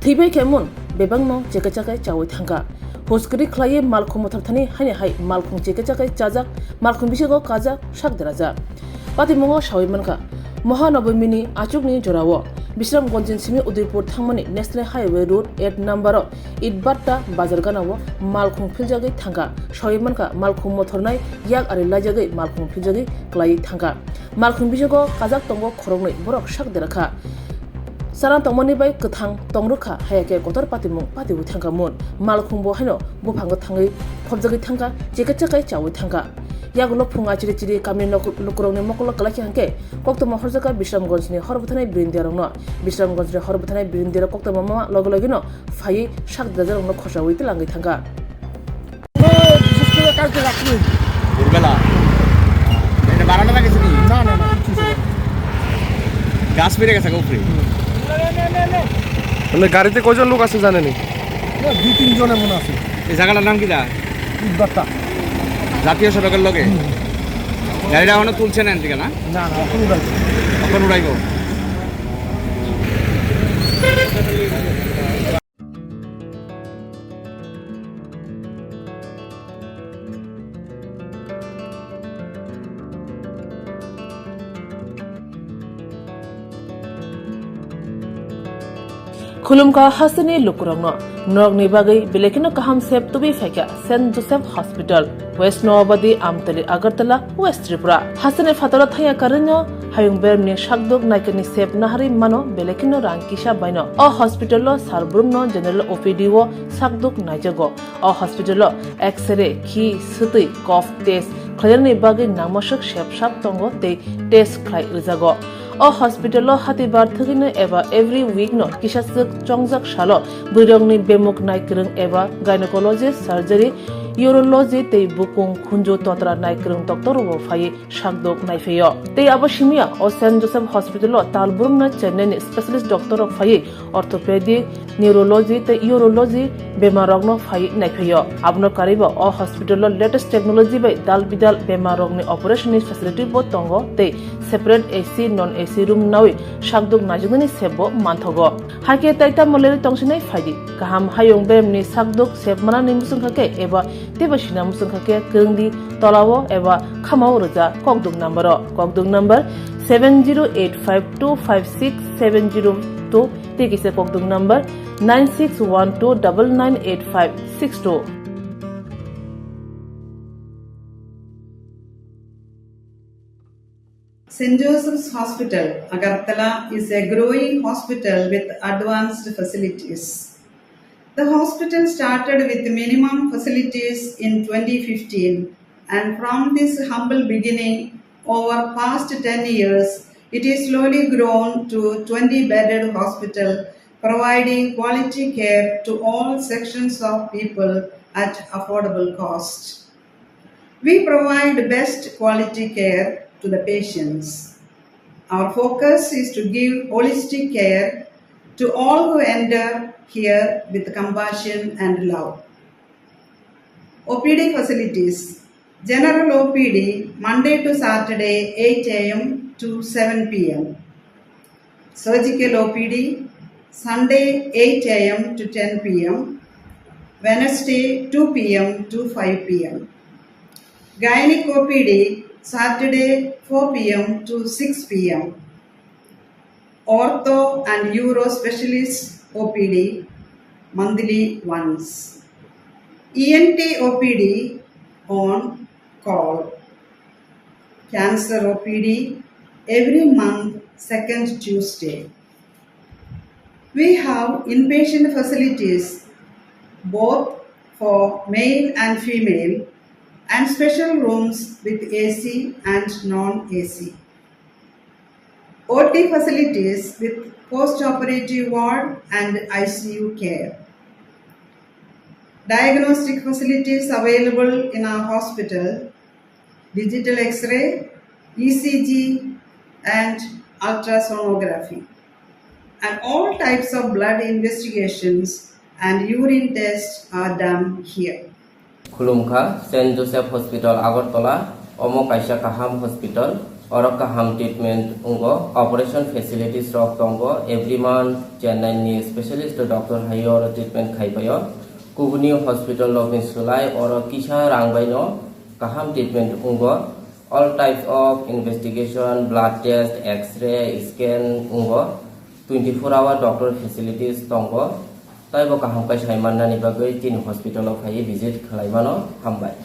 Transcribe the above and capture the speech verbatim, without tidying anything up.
Thwibai khe mun bebakno chekhe chakhai chaui thangkha. Huskri khlaiwi malkhung mothor thani haini hai malkhung chekhe chakhai chajak, malkhung bisingo kajak, sak derajak. Patimungo saui mankha, Mohanobomini achukni jorao Bisramganjni simi Udaipur thangmani National Highway Road eight number o Itbatta bazar ganao malkhung philjagwi thangkha. Saui mankha, malkhung mothornai yak ari laijagwi malkhung philjagwi klaiwi thangkha. Malkhung bisingo kajak tongo khoroknwi, borok sak derakha. Chana tongmani bai kwthang tong rwkha, haya khe kotor patimung patiwi thangkha mun. Malkhung bo haino buphango thangwi phobjagwi thangkha, chekhe chakhai chaui thangkha. Yagulo phung achiri chiri kami nok-, lukurokni mokolo kwlai khe hwnkhe koktwma horjakha Bisramganjni hor bwthanai birindiarokno. Bisramganjni hor bwthanai birindiarok koktwma ma loge logeno phaiwi sak derajarokno khosaui twlangwi thangkha. বিশেষ করে কালকে রাত্রে। ভোরবেলা? এটা বারান্দা না কিছু নেই? না, না, না, কিচ্ছু ছিল না। গাছ পড়ে গেছে গা উপরে? হুম। মানে গাড়িতে কয়জন লোক আছে জানেনি? না, দুই তিনজন এমন আছে। এই জায়গাটার নাম কিতা? ইটভাটা। জাতীয় সড়কের লগে? হুম। গাড়িটা এখনো তুলছে না এদিকে না? না, না, এখন উঠাইবো। এখন উঠাইবো। Khulumkha hasteni lukurokno, norokni bagwi belai kheno kaham sep tubui phaikha Saint Joseph Hospital, West Noabadi, Amtali, Agartala, West Tripura. Hasteni phataro thaya karwino hayung beremni sakduk naikani sep naharwi mano belai kheno rang kisa baino. O hospital o sar brumno general O P D o sakduk naijago. O hospital o X-ray, khi, swtwi, cough test khlainani bagwi nangmaswk sep sap tongo tei test khlai rwjago. O hospital o hatibar thwgwino eba every week no kisa swk chongjak salo bwrwirokni bemuk naikwrwng eba gynecologist, surgery, urology tei bukung khunju totra naikwrwng doctor rokbo phaiwi sakduk naiphaio. Tei abo simiya o Saint Joseph Hospital o tal brumna Chennai ni specialist doctor rok phaiwi orthopedic, neurology tei urology bemar rokno phaiwi naiphaio. Abono karwibo o hospital o latest technology bai dal bidal bemar rokni operation ni facility bo tongo tei separate A C, non A C room nawi sakduk naijaknani sep bo manthogo. Hakhe tai tamo leri tongsinai phaidi. Kaham hayung beremni sakduk sep manani muchungkha khe eba teibo sina muchungkha khe kwrwngdi tolao eba khamao rwja kokduk number o. Kokduk number seven zero eight five two five six seven zero two tei kisa kokduk number nine six one two double nine eight five six two. Saint Joseph's Hospital, Agartala is a growing hospital with advanced facilities. The hospital started with minimum facilities in twenty fifteen, and from this humble beginning, over past ten years, it is slowly grown to twenty bedded hospital, providing quality care to all sections of people at affordable cost. We provide best quality care to the patients. Our focus is to give holistic care to all who enter here with compassion and love. O P D facilities. General O P D, Monday to Saturday, eight A M to seven P M. Surgical O P D, Sunday, eight A M to ten P M, Wednesday, two P M to five P M. Gynec O P D, Saturday, four P M to six P M. Ortho and Uro Specialist O P D, monthly once. E N T O P D on call. Cancer O P D every month, second Tuesday. We have inpatient facilities both for male and female and special rooms with A C and non-A C. O T facilities with post-operative ward and I C U care. Diagnostic facilities available in our hospital, digital X-ray, E C G, and ultrasonography. And all types of blood investigations and urine tests are done here. Khulumkha, Saint Joseph Hospital, Agartala, omo kaisa kaham hospital. Oro kaham treatment wngo, operation facilities rok tongo, every month Chennai ni specialist doctor hai oro treatment khai paio. Kubuni hospital rok ni slai oro kisa rang bai no kaham treatment wngo. All types of investigation, blood test, X-ray, scan wngo. Twenty four hour doctor facilities tongo. Taibo kaham kai sai mannani bagwi chini hospital o phaiwi visit khlai mano. Hambai.